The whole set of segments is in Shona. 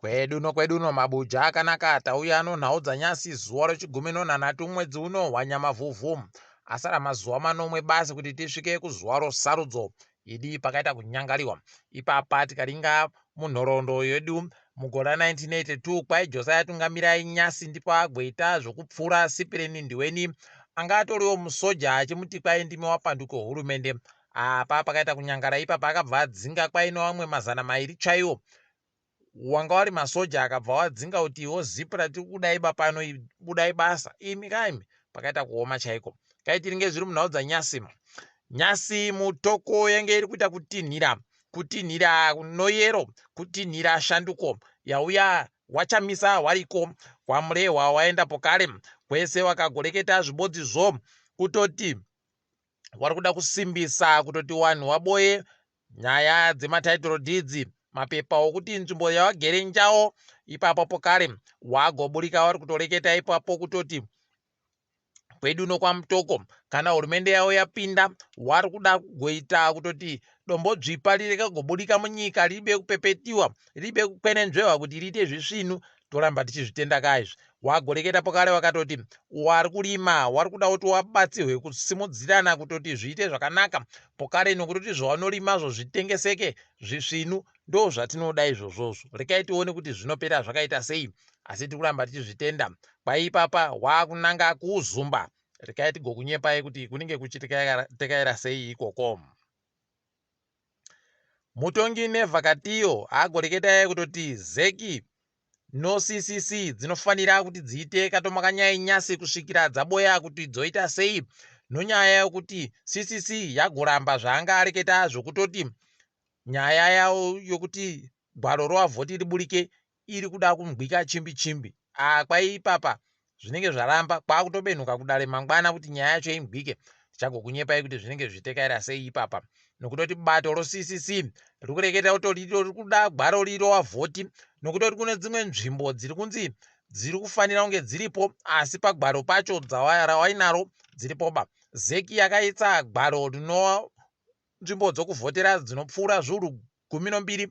Kwedu nokwedu uno mabuja akanaka tauya nonhau dzanyasi zuva rechigumi nonhanhatu mwedzi uno waNyamavhuvhu. Asara mazuva manomwe basi kuti tisvike kuzuva rosarudzo. Idi pakaita kunyangariwa. Ipapa tikaringa munhoroondo yedu mugore ra 1982 kwai Josiah Tungamirai Nyasi ndipo agoita zvokupfura Sipireni Ndiweni anga atoriwo musoja achimuti kwai ndimi wapanduki wehurumende. Apa pakaita kunyangara ipapa akabva adzinga kwai nevamwe 200 chaiwo wanga wari masoja akabva wadzinga kuti iwo zip ratiri kudai bapano budai basa imi kaimi pakaita kuoma chaiko kai tiringe zviri munhau dzanyasi nyasi mutoko yange iri kuita kutinhira kutinhira noyero kutinhira shanduko yauya wachamisa wariko kwamurehwa waendapo kare kwese wakagoreketa zvibodzi zvo kutoti wari kuda kusimbisa kutoti wanhu waboye nyaya dzematitle deeds mapepa okuti nzvimbo yawagere njawo ipapo pokare wagoburika wari kutoreketa ipapo kutoti kwedu nokwamutoko kana hurumende yavo yapinda wari kuda kugoita kutoti dombo dzvipa rirege kugobudika munyika ribe kupepetiwa ribe kukwenenzvewa kuti riite zvisvinu toramba tichizvitenda ka izvi wagoreketa pokare wakatoti wari kurima wari kuda kuti wabatsirwe kusimudzirana kutoti zviite zvakanaka pokare nokutoti zvawanorimazvo zvitengeseke zvisvinu ndo zvatinoda izvozvozvo rekai tione kuti zvinopera zvakaita sei asi tiri kuramba tichizvitenda kwaipapa wakunanga kuzumba rekai tigokunyepai kuti kunenge kuchitekaira sei ikoko. Mutongi Never Katiyo agoreketa kutoti ZEC noCCC dzinofanira kuti dziite katomakanyai nyasi kusvikira dzaboya kuti dzoita sei nonyaya yokuti CCC yagoramba zvaanga areketa zvokutoti nyaya yawo yokuti gwaro rovavhoti riburike iri kuda kumgwika chimbi chimbi ah kwai ipapa zvinenge zvaramba kwakutobenhuka kudare mangwana kuti nyaya yacho imgwike tichagokunyepai kuti zvinenge zvichitekaira sei ipapa nokutoti bato roccc riri kureketa kuti riri kuda gwaro rirovavhoti nokutoti kune dzimwe nzvimbo dziri kunzi dziri kufanira kunge dziripo asi pagwaro pacho rawainaro dziripoba zeki yakaitsa gwaro rino nzvimbo dzokuvhotera dzinopfuura zviuru 12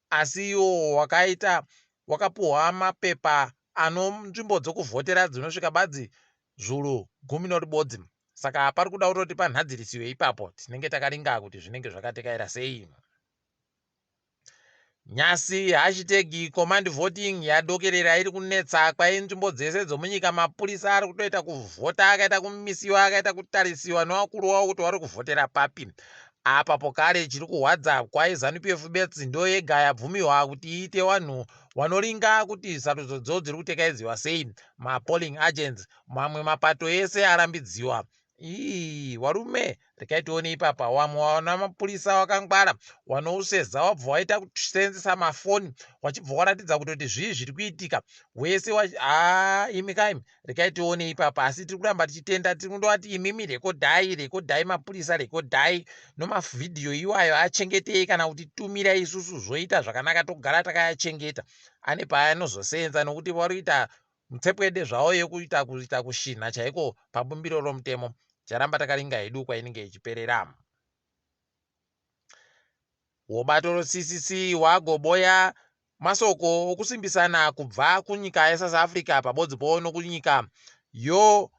asi iwo wakaita wakapuhwa mapepa ano nzvimbo dzokuvhotera dzinosvika badzi zviuru gumi noribodzi saka pari kuda kutoti panhadzirisiwe ipapo tinenge takaringa kuti zvinenge zvakatekaira sei. Nyasi hashtag command voting yadokerera iri kunetsa kwai nzvimbo dzese dzomunyika mapurisa ari kutoita kuvhota akaita kumisiwa akaita kutarisiwa nevakuru wavo kuti vari kuvhotera papi apa pokare chiri kuhwadza kwai zanupf betsi ndo yega yabvumiwa kuti iite vanhu vanoringa kuti sarudzo dzo dziri kutekaidziwa sei mapolling agents mamwe mapato ese arambidziwa Ii warume rekai tione ipapa wamwe wana mapurisa wakangwara wanouseza wabva waita kuseenzesa mafoni wachibva waratidza kutoti zvii zviri kuitika wese haa imi kaimi rekai tione ipapa asi tiri kuramba tichitenda tiri kundovati imimi rekodhai rekodhai mapurisa rekodhai nomavhidhiyo iwayo achengetei kana kuti tumira isusu zvoita zvakanaka togara takayachengeta ane paanozoseenza nokuti vari kuita Mutsepwede zvawo yekuita kuita kushinha chaiko pabumbiro romutemo. Ticharamba takaringa hedu kwainenge ichiperera. Wobato roCCC wagoboya masoko okusimbisana kubva kunyika yeSouth Africa pabodzipo nokunyika yo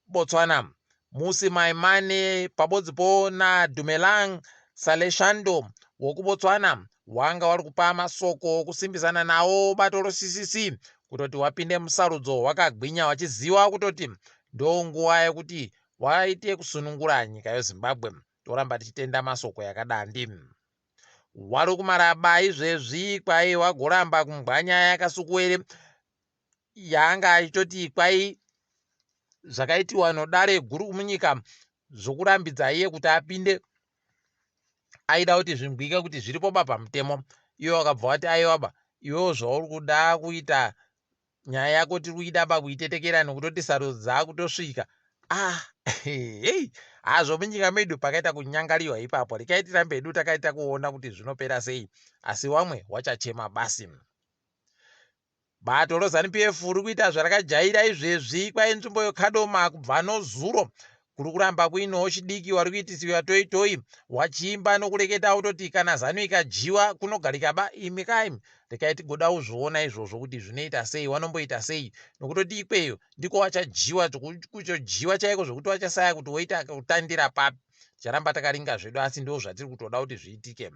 Botswana. Musi Maimane pabodzipo naDumelang Saleshando wokuBotswana wanga wari kupa masoko okusimbisana nawo bato roCCC kutoti wapinde musarudzo wakagwinya wachiziwa kutoti ndonguva yekuti waite kusunungura nyika yeZimbabwe. Toramba tichitenda masoko yakadandi. Wari kumaraba izvezvi kwai wagoramba kumbwanya yakasukuwere yaanga achitoti kwai zvakaitiwa nodare guru munyika zvokurambidza iye kuti apinde aida kuti zvingwike kuti zviripo ba pamutemo iye wakabva wati aiwaba iwewo zvauri kuda kuita nyaya yako tiri kuida ba kuitetekera nokutoti sarudzo dzaakutosvika ah hei hazvo munyika medu pakaita kunyangariwa ipapo rekai tirambe hedu takaita kuona kuti zvinopera sei asi wamwe wachachema basi Bato reZanu PF riri kuita zvarakajaira izvezvi kwai nzvimbo yoKadoma kubva nozuro Kuri kuramba kuinewo chidiki wari kuitisiwa toi toi wachiimba nokureketa wototi kana zanu ikadyiwa kunogarika ba imi kaimi rekai tigoda kuzviona izvozvo kuti zvinoita sei wanomboita sei nokutoti ikweyo ndiko wachadyiwa kuchodyiwa chaiko zvokuti wachasaya kuti woita kutandira papi ticharamba takaringa zvedu asi ndo zvatiri kutoda kuti zviitike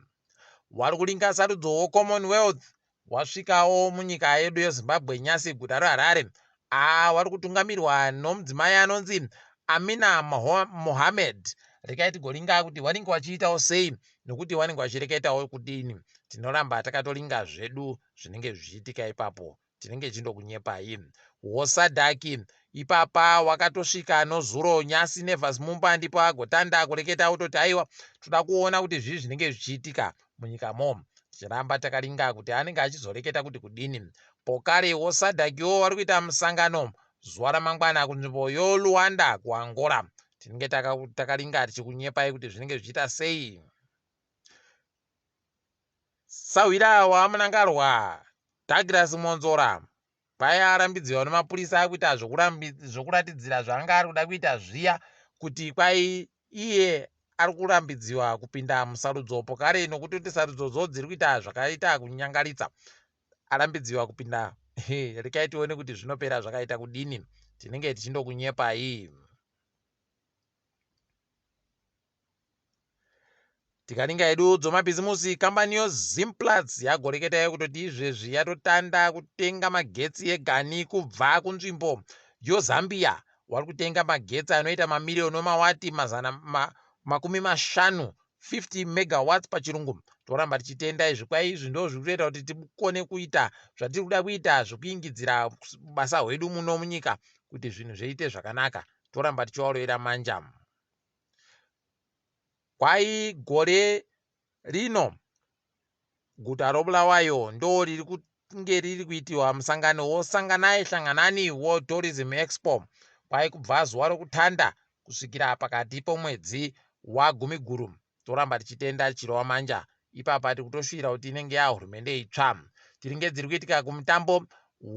wari kuringa sarudzo woCommonwealth wasvikawo munyika yedu yeZimbabwe nyasi guta reHarare. Aa wari kutungamirwa nomudzimai anonzi Amina Mohammed. Rekai tigoringa kuti wanenge wachiitawo sei nokuti wanenge wachireketawo kudini. Tinoramba takatoringa zvedu zvinenge zvichiitika ipapo. Tinenge tichindokunyepai. WoSadaki ipapa wakatosvika nozuro nyasi Nevers Mumba ndipo agotanda kureketa ototi aiwa toda kuona kuti zvii zvinenge zvichiitika munyika mo. Tichiramba takaringa kuti anenge achizoreketa kuti kudini. Pokare woSadakiwo wari kuita musangano zuva ramangwana kunzvimbo yoLuanda kuAngola. Tinenge takaringa tichikunyepai kuti zvinenge zvichiita sei. Sahwira waMnangarwa, Douglas Mwonzora, paye arambidziwa nemapurisa kuita zvokuratidzira zvaanga ari kuda kuita zviya kuti kwai iye ari kurambidziwa kupinda musarudzo pokare nokuti kuti sarudzodzo dziri kuita zvakaita kunyangaritsa arambidziwa kupinda rekai tione kuti zvinopera zvakaita kudini tinenge tichindokunyepai. Tikaninga hedu dzomabhizimusi, kambani yoZimplats yagoreketa yekutoti izvezvi yatotanda kutenga magetsi egani kubva kunzvimbo yoZambia. Wari kutenga magetsi anoita mamiriyoni emawati mazana ma, 50, 50 megawatts pachirungu. Toramba tichitenda izvi kwai izvi ndo zviri kutoita kuti tikone kuita zvatiri kuda kuita zvekuingidzira basa hwedu muno munyika kuti zvinhu zviite zvakanaka. Toramba tichivarovera manja. Kwai gore rino guta roBulawayo ndoriri kunge riri kuitiwa musangano woSanganai Hlanganani World Tourism Expo kwai kubva zuva rokutanda kusvikira pakati pomwedzi waGumiguru. Toramba tichitenda Chirova Manja ipapa tiri kutoshuvira kuti inenge yahurumende itsva. Tiringe dziri kuitika kumutambo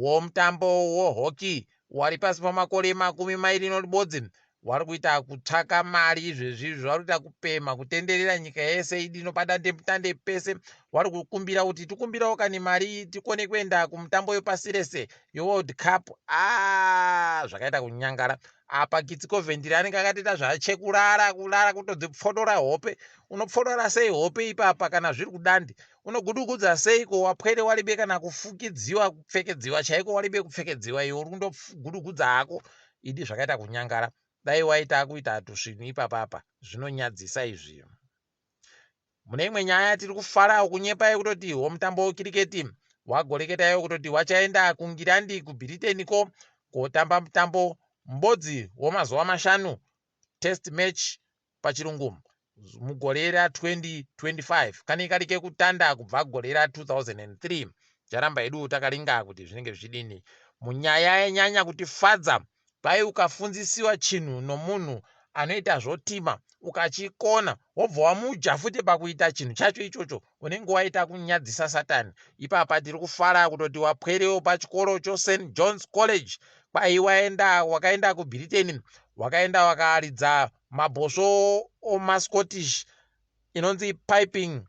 womutambo wohockey wari pasi pamakore 21 wari kuita kutsvaka mari izvezvi izvi vari kuita kupema kutenderera nyika yese idino padandemutande pese wari kukumbira kuti tikumbirawo kani mari tikone kuenda kumutambo wepasi rese yeworld cup a ah, zvakaita kunyangara apa kitsi kovhendiri anenge akatoita zvachekurara kurara kutodzipfodora hope unopfodora sei hope ipapa kana zviri kudandi unogudugudza seiko wapwere waribe kana kufukidziwa kupfekedziwa chaiko waribe kupfekedziwa iwe uri kundogudugudza hako idi zvakaita kunyangara dai waita kuita tusvinu ipapapa zvinonyadzisa izvi mune imwe nyaya tiri kufarawo kunyepa yekutoti womutambo wekiriketi wagoreketa yekutoti wachaenda kungirandi kubhiriteni ko kotamba mutambo mbodzi womazuva mashanu test match pachirungu mugore ra2025 kanenge kari kekutanda kubva gore ra2003 charamba hedu takaringa kuti zvinenge zvichidini munyaya yanyanya kutifadza kwai ukafunzisiwa chinhu nomunhu anoita zvotima ukachikona wobva wamuja futi pakuita chinhu chacho ichocho unenge waita kunyadzisa satani ipapa tiri kufara kutoti wapwerewo pachikoro choSt John's College kwai waenda wakaenda kuBritain wakaenda wakaridza mabhosvo omaScottish inonzi piping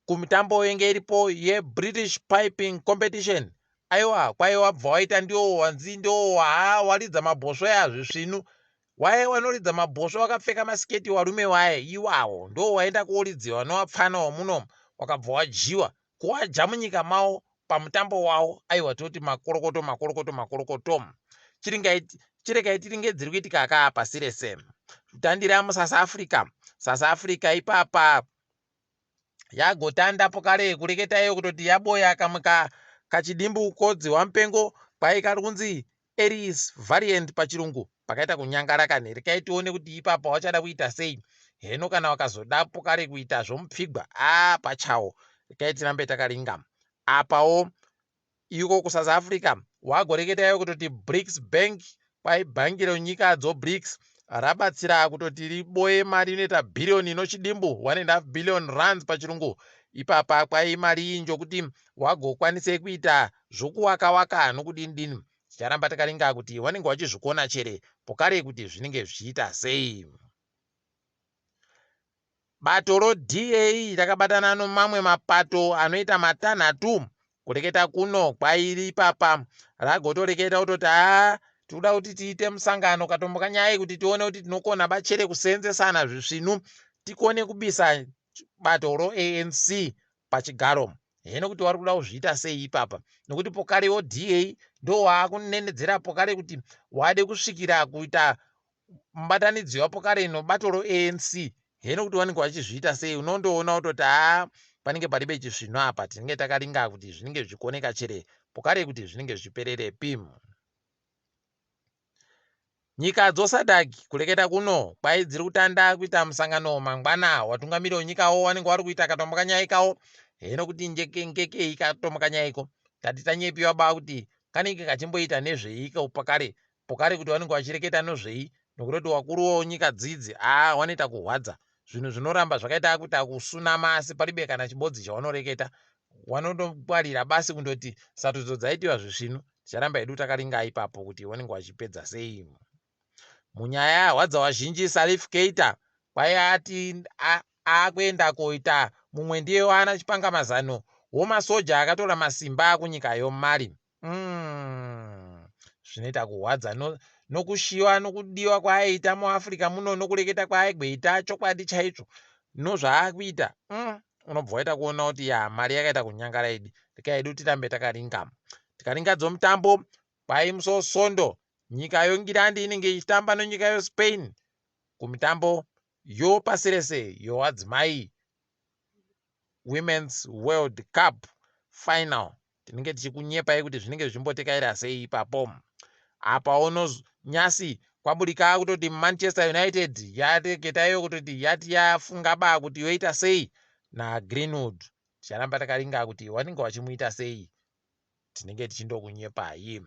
kumitambo yenge iripo yeBritish Piping Competition aiwa kwai wabva waita ndiwo wanzi ndiwo waridza mabhosvo ya zvisvinu waye wanoridza mabhosvo wakapfeka masiketi warume waye iwawo ndo waenda kuoridziwa nowapfana wamuno wakabva wadyiwa kuwaja munyika mawo pamutambo wawo aiwa toti makorokoto makorokoto makorokoto chiregai tiringe dziri kuitika kaa pasi rese tandira muSouth Africa South Africa ipapa yagotanda pokare kureketa iyo kutoti yaboya kamwe kachidimbu kodzi wamupengo kwai kari kunzi Aries variant pachirungu pakaita kunyangara kani rekai tione kuti ipapa wachada kuita sei heno kana wakazoda pokare kuita zvomupfigwa a pachawo rekai tirambe takaringa apawo iko kuSouth Africa wagoreketayo kutoti BRICS Bank kwai bhangi renyika dzoBRICS rabatsira kutoti riboye mari inoita bhiriyoni inochidimbu 1.5 billion rands pachirungu ipapa kwai mari iyi njokuti wagokwanise kuita zvokuwaka waka nokudini dini. Ticharamba takaringa kuti wanenge wachizvikona chere pokare kuti zvinenge zvichiita sei. Bato roDA rakabatana nomamwe mapato anoita matanhatu kureketa kuno kwairi ipapa ragotoreketa kutoti haa tikuda kuti tiite musangano katombo kanyaya kuti tione kuti tinokona bachere kuseenzesana zvisvinu tikone kubisa bato roANC pachigaro. Heno kuti wari kuda kuzviita sei ipapa nokuti pokarewo DA ndowaakunenedzera pokare kuti wade kusvikira kuita mubatanidzwa pokare nobato roANC. Heno kuti vanenge vachizviita sei, unondoona kutoti haa panenge paribe chisvino apa. Tinenge takaringa kuti zvinenge zvichikoneka chere pokare kuti zvinenge zvichipererepi. Nyika dzoSADC kureketa kuno kwai dziri kutanda kuita musangano mangwana. Watungamiri wenyikawo vanenge vari kuita katombo kanyaikawo. Heno kuti ngekei katombo kanyaiko tati tanyepiwa ba kuti kanenge kachimboita nezveiko pakare pokare kuti vanenge vachireketa nozvei, nokutoti wakuruwo nyika dzidzi aa wanoita kuhwadza zvinhu zvinoramba zvakaita kuita kusunama, asi paribe kana chibodzi chawanoreketa. Wanondongwarira basi kundoti sarudzo dzaitiwa zvisvinu. Ticharamba hedu takaringa ipapo kuti vanenge vachipedza sei. Munyaya yahwadza vazhinji, Salif Keita kwai ati aakuenda koita mumwe ndiye waana chipangamazano womasoja akatora masimba kunyika yoMali. Zvinoita kuhwadza nokushiwa nokudiwa kwaaiita muAfrica muno nokureketa kwaaigweita chokwadi chaicho nozvaakuita. Unobva waita kuona kuti ya mari yakaita kunyangara idi. Rekai hedu tirambe takaringa. Tikaringa dzomutambo kwai musi weSondo nyika yoNgirandi inenge ichitamba nonyika yoSpain kumitambo yopasi rese yowadzimai Women's World Cup final. Tinenge tichikunyepai kuti zvinenge zvichimbotekaira sei ipapo. Apa ono nyasi kwaburika kutoti Manchester United yareketa iyo kutoti yati yafunga ba kuti yoita sei naGreenwood. Ticharamba takaringa kuti vanenge vachimuita sei. Tinenge tichindokunyepai.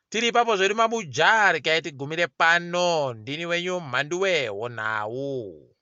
Tiri ipapo zvedu mabuja, regai tigumire pano. Ndini wenyu Mhanduwe wonhau.